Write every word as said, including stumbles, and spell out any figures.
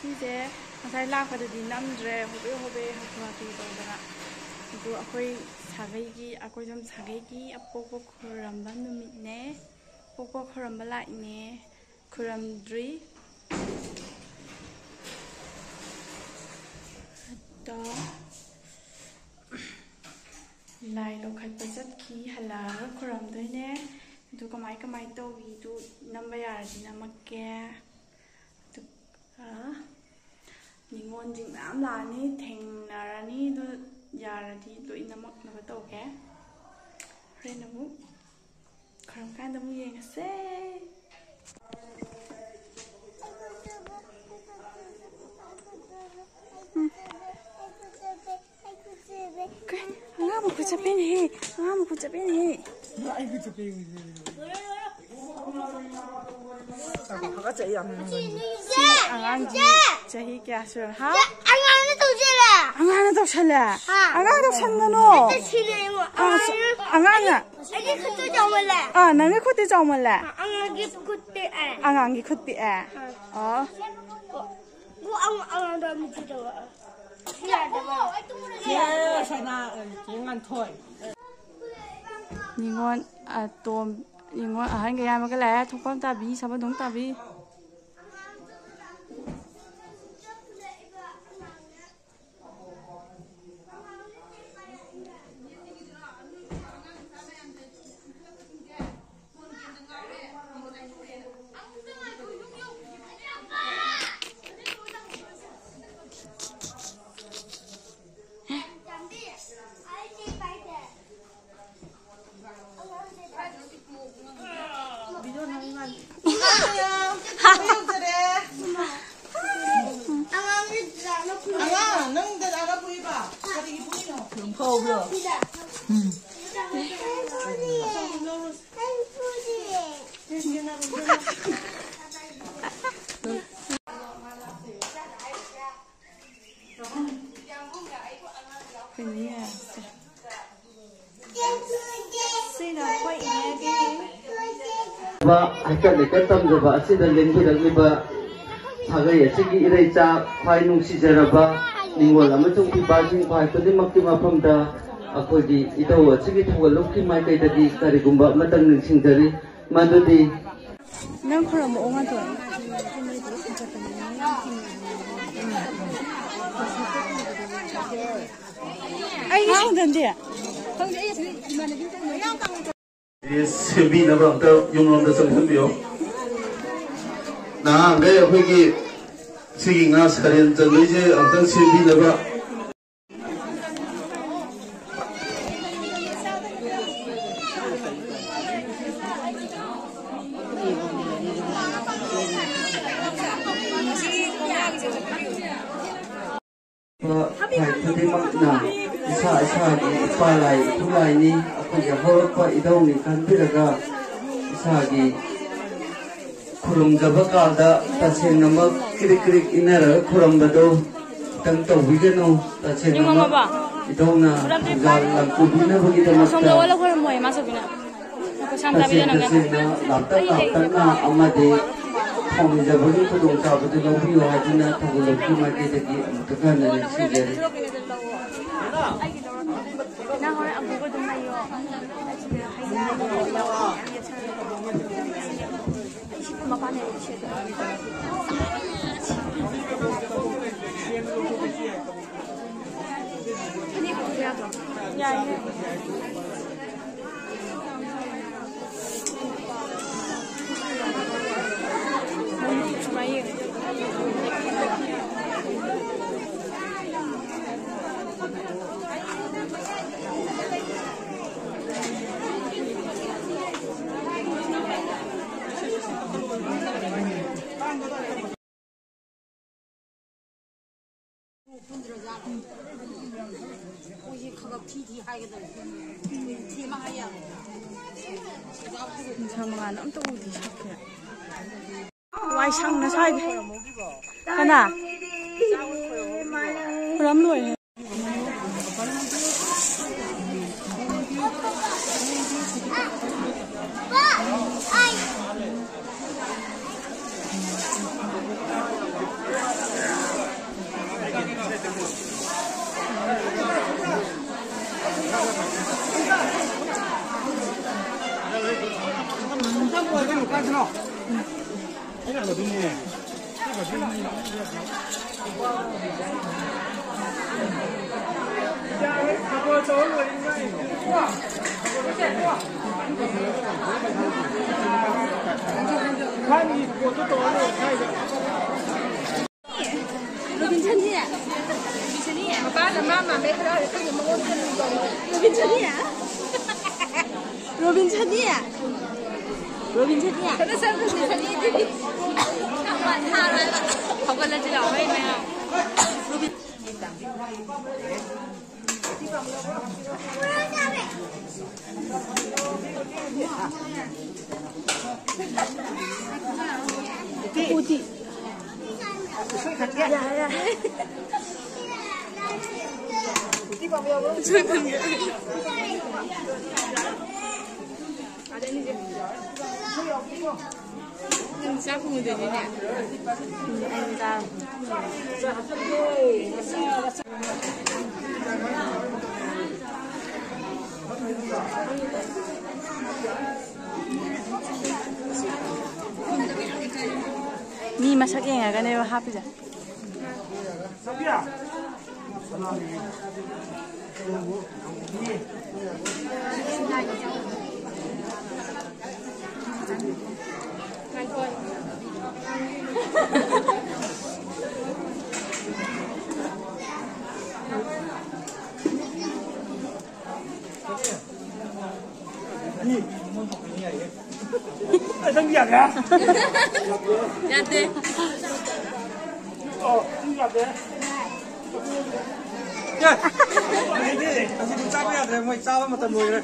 ꯁꯤꯁꯦ ꯉꯁꯥꯏ ꯂꯥꯛꯄꯗꯗꯤ ꯅꯝꯗ꯭ꯔꯦ, ꯍꯣꯕꯦ ꯍꯣꯕꯦ ꯍꯥꯊꯨ ꯍꯥꯊꯨ ꯇꯧꯗꯅ꯫ ꯑꯗꯨ ꯑꯩꯈꯣꯏ ꯁꯥꯒꯩꯒꯤ, ꯑꯩꯈꯣꯏ ꯁꯣꯝ ꯁꯥꯒꯩꯒꯤ ꯑꯄꯣꯛꯄ ꯈꯨꯔꯝꯕ ꯅꯨꯃꯤꯠꯅꯦ꯫ ꯄꯣꯛꯄ ꯈꯨꯔꯝꯕ ꯂꯥꯛꯏꯅꯦ꯫ ꯈꯨꯔꯝꯗ꯭ꯔꯤ꯫ ꯑꯗꯣ ꯂꯥꯏ ꯂꯧꯈꯠꯄ ꯆꯠꯈꯤ, ꯍꯜꯂꯛꯑꯒ ꯈꯨꯔꯝꯗꯣꯏꯅꯦ꯫ ꯑꯗꯨ ꯀꯃꯥꯏ ꯀꯃꯥꯏ ꯇꯧꯏꯗꯨ ꯅꯝꯕ ꯌꯥꯔꯗꯤ ꯅꯝꯃꯛꯀꯦ꯫ ꯑꯗꯨꯒ ꯅꯤꯉꯣꯜꯁꯤꯡ ꯃꯌꯥꯝ ꯂꯥꯛꯑꯅꯤ, ꯊꯦꯡꯅꯔꯅꯤ꯫ ꯑꯗꯨ ꯌꯥꯔꯗꯤ ꯂꯣꯏ ꯅꯝꯃꯛꯅꯕ ꯇꯧꯒꯦ꯫ ꯍꯣꯔꯦꯟ ꯑꯃꯨꯛ ꯈꯨꯔꯝ ꯀꯥꯟꯗ ꯑꯃꯨꯛ ꯌꯦꯡꯉꯁꯦ꯫ ꯀꯩ? ꯑꯉꯥꯡ ꯃꯈꯨꯠ ꯆꯞꯄꯦꯅꯦꯍꯦ꯫ ꯑꯉꯥꯡ ꯃꯈꯨꯠ ꯆꯞꯄꯦꯅꯦꯍꯦ꯫ ꯍꯥꯒꯠꯆꯩ ꯌꯥꯝꯅ꯫ ꯁꯤ ꯑꯉꯥꯡꯒꯤ ꯆꯍꯤ ꯀꯌꯥ ꯁꯨꯔ? ꯍꯥ? ꯑꯉꯥꯡꯅ ꯇꯧꯁꯜꯂꯦ꯫ ꯑꯉꯥꯡꯅ ꯇꯧꯁꯜꯂꯦ? ꯍꯥ꯫ ꯑꯉꯥꯡ ꯇꯧꯁꯟꯒꯅꯣ꯫ ꯅꯠꯇꯦ, ꯁꯤꯅꯦ ꯌꯦꯡꯉꯣ꯫ ꯑꯥ, ꯑꯉꯥꯡꯅ꯫ ꯑꯉꯥꯡꯅ꯫ ꯑꯩꯒꯤ ꯈꯨꯠꯇ ꯆꯥꯎꯃꯜꯂꯦ꯫ ꯑꯥ, ꯅꯪꯒꯤ ꯈꯨꯠꯇꯤ ꯆꯥꯎꯃꯜꯂꯦ꯫ ꯑꯥ, ꯑꯉꯥꯡꯒꯤ ꯈꯨꯠ ꯄꯤꯛꯑꯦ꯫ ꯑꯉꯥꯡꯒꯤ ꯈꯨꯠ ꯄꯤꯛꯑꯦ꯫ ꯑꯥ꯫ ꯑꯣ꯫ ꯑꯣ, ꯑꯉꯥꯡ, ꯑꯉꯥꯡꯗꯣ ꯑꯃꯨꯛ ꯆꯤꯠꯇꯧꯕ꯫ ꯁꯤ ꯌꯥꯗꯕ꯫ ꯁꯤ ꯁꯅꯥ, ꯆꯦ ꯉꯥꯟꯊꯣꯏ꯫ ꯅꯤꯉꯣꯜ ꯑꯇꯣꯝ-, ꯅꯤꯉꯣꯜ ꯑꯍꯟꯒ ꯌꯥꯝꯃꯒ ꯂꯥꯛꯑꯦ꯫ ꯊꯣꯛꯐꯝ ꯇꯥꯕꯤ, ꯁꯥꯕꯗꯣꯡ ꯇꯥꯕꯤ꯫ ꯑꯉꯥꯡ, ꯅꯪ ꯗꯗꯥꯅ ꯐꯨꯏꯕ? ꯀꯔꯤꯒꯤ ꯐꯨꯏꯅꯣ? ꯂꯨꯝꯐꯧꯕ꯭ꯔꯣ? ꯎꯝ꯫ ꯁꯤꯅ ꯑꯩꯈꯣꯏ ꯏꯅꯦꯒꯤ꯫ ꯍꯥꯏꯀꯠ ꯂꯩꯀꯠ ꯇꯝꯖꯕ ꯑꯁꯤꯗ ꯂꯦꯡꯕꯤꯔꯛꯂꯤꯕ ꯁꯥꯒꯩ ꯑꯁꯤꯒꯤ ꯏꯔꯩꯆꯥ ꯈ꯭ꯋꯥꯏ ꯅꯨꯡꯁꯤꯖꯔꯕ ꯅꯤꯉꯣꯜ ꯑꯃꯁꯨꯡ ꯐꯤꯄꯥꯁꯤꯡ ꯈ꯭ꯋꯥꯏ ꯈꯨꯗꯤꯡꯃꯛꯀꯤ ꯃꯐꯝꯗ ꯑꯩꯈꯣꯏꯒꯤ ꯏꯙꯧ ꯑꯁꯤꯒꯤ ꯊꯧꯒꯜꯂꯨꯞꯀꯤ ꯃꯥꯏꯀꯩꯗꯒꯤ ꯀꯔꯤꯒꯨꯝꯕ ꯑꯃꯇꯪ ꯅꯤꯡꯁꯤꯡꯖꯔꯤ, ꯃꯗꯨꯗꯤ ꯅꯪ ꯈꯨꯔꯨꯝꯃꯛꯑꯣ ꯉꯥꯟꯊꯣꯏ꯫ ꯑꯩꯒꯤ ꯁꯦꯟꯗꯟꯗꯤ? ꯁꯦꯝꯕꯤꯅꯕ ꯑꯝꯇ ꯌꯨꯝꯂꯣꯝꯗ ꯆꯪꯁꯤꯟꯕꯤꯌꯣ꯫ ꯅꯍꯥꯟꯈꯩ ꯑꯩꯈꯣꯏꯒꯤ ꯁꯤꯒꯤ ꯉꯥ ꯁꯔꯦꯟ ꯆꯟꯕꯩꯁꯦ ꯑꯝꯇꯪ ꯁꯦꯝꯕꯤꯅꯕ꯫ ꯈꯨꯗꯤꯡꯃꯛ ꯈꯨꯗꯤꯡꯃꯛꯅ ꯏꯁꯥ ꯏꯁꯥꯒꯤ ꯏꯄꯥ ꯂꯥꯏ ꯏꯄꯨ ꯂꯥꯏꯅꯤ, ꯑꯩꯈꯣꯏꯒꯤ ꯍꯧꯔꯛꯄ ꯏꯙꯧꯅꯤ ꯈꯟꯕꯤꯔꯒ ꯏꯁꯥꯒꯤ ꯈꯨꯔꯨꯝꯖꯕ ꯀꯥꯟꯗ ꯇꯁꯦꯡꯅꯃꯛ ꯀ꯭ꯔꯤꯛ ꯀ꯭ꯔꯤꯛ ꯏꯟꯅꯔꯒ ꯈꯨꯔꯝꯕꯗꯣ ꯈꯤꯇꯪ ꯇꯧꯕꯤꯒꯅꯨ꯫ ꯇꯁꯦꯡꯅꯃꯛ ꯏꯙꯧꯅ ꯊꯧꯖꯥꯜ ꯂꯥꯡꯄꯣꯛꯄꯤꯅꯕꯒꯤꯗꯃꯛꯇ ꯇꯁꯦꯡ ꯇꯁꯦꯡꯅ ꯂꯥꯞꯇꯛ ꯂꯥꯞꯇꯛꯅ ꯑꯃꯗꯤ ꯊꯧꯅꯤꯖꯕꯒꯤ ꯈꯨꯗꯣꯡꯆꯥꯕꯗꯨ ꯂꯧꯕꯤꯌꯨ ꯍꯥꯏꯗꯨꯅ ꯊꯧꯒꯜꯂꯣꯟꯒꯤ ꯃꯥꯏꯀꯩꯗꯒꯤ ꯑꯃꯨꯛꯇ ꯍꯟꯅ ꯅꯤꯡꯁꯤꯡꯖꯔꯤ꯫ ꯅꯪ ꯍꯣꯔꯦꯟ ꯑꯃꯨꯛ ꯑꯗꯨꯝ ꯂꯩꯌꯣ꯫ ꯑꯩꯁꯤꯗ ꯍꯩ ꯌꯥꯎꯔꯤ꯫ ꯃꯄꯥꯟ ꯂꯩꯔꯗꯤ ꯁꯦꯠꯂꯦ꯫ ꯐꯅꯦꯛ ꯎꯞꯄ ꯌꯥꯕ꯭ꯔꯣ? ꯌꯥꯏꯌꯦ꯫ ꯁꯨꯃꯥꯏ ꯌꯦꯡꯉꯨ꯫ ꯅꯨꯡꯁꯥ ꯃꯉꯥꯜ ꯑꯝꯇ ꯎꯗꯦ ꯁꯛꯁꯦ꯫ ꯋꯥꯏ ꯁꯪꯅ ꯁ꯭ꯋꯥꯏꯗ꯫ ꯀꯅꯥ? ꯈꯨꯔꯝ ꯂꯣꯏꯔꯦ꯫ ꯔꯣꯕꯤꯟꯁꯟꯗꯤ? ꯔꯣꯕꯤꯟꯁꯟꯗꯤ? ꯃꯄꯥꯅ ꯃꯥ ꯃꯥꯝꯃ ꯍꯔꯥꯎꯔꯦ, ꯈꯪꯗꯦ, ꯃꯉꯣꯟꯗ ꯂꯨꯗꯧꯕ꯫ ꯔꯣꯕꯤꯟꯁꯟꯗꯤ? ꯔꯣꯕꯤꯟꯁꯟꯗꯤ? ꯔꯣꯕꯤꯟꯁꯟꯗꯤ? ꯁꯅꯥ ꯁꯅꯥ ꯔꯣꯕꯤꯟꯁꯟꯗꯤ? ꯍꯧꯒꯠꯂꯁꯤ ꯂꯥꯛꯑꯣ, ꯍꯩ ꯃꯌꯥꯝ꯫ ꯔꯣꯕꯤꯟ- ꯅꯪ ꯆꯥꯛ ꯊꯣꯡꯉꯗꯣꯏꯅꯤꯅꯦ꯫ ꯎꯝ, ꯑꯩ ꯆꯥꯔꯣ꯫ ꯃꯤ ꯃꯁꯛ ꯌꯦꯡꯉꯒꯅꯦꯕ ꯍꯥꯞꯄꯤꯁꯦ꯫ ꯑꯅꯤ, ꯅꯪ ꯌꯥꯗ꯭ꯔꯥ? ꯌꯥꯗꯦ꯫ ꯑꯣ, ꯅꯪ ꯌꯥꯗꯦ꯫ ꯑꯦ, ꯑꯩꯗꯤ ꯍꯧꯖꯤꯛꯇꯤ ꯆꯥꯕ ꯌꯥꯗ꯭ꯔꯦ, ꯃꯣꯏ ꯆꯥꯕ ꯃꯇꯝ ꯂꯣꯏꯈ꯭ꯔꯦ꯫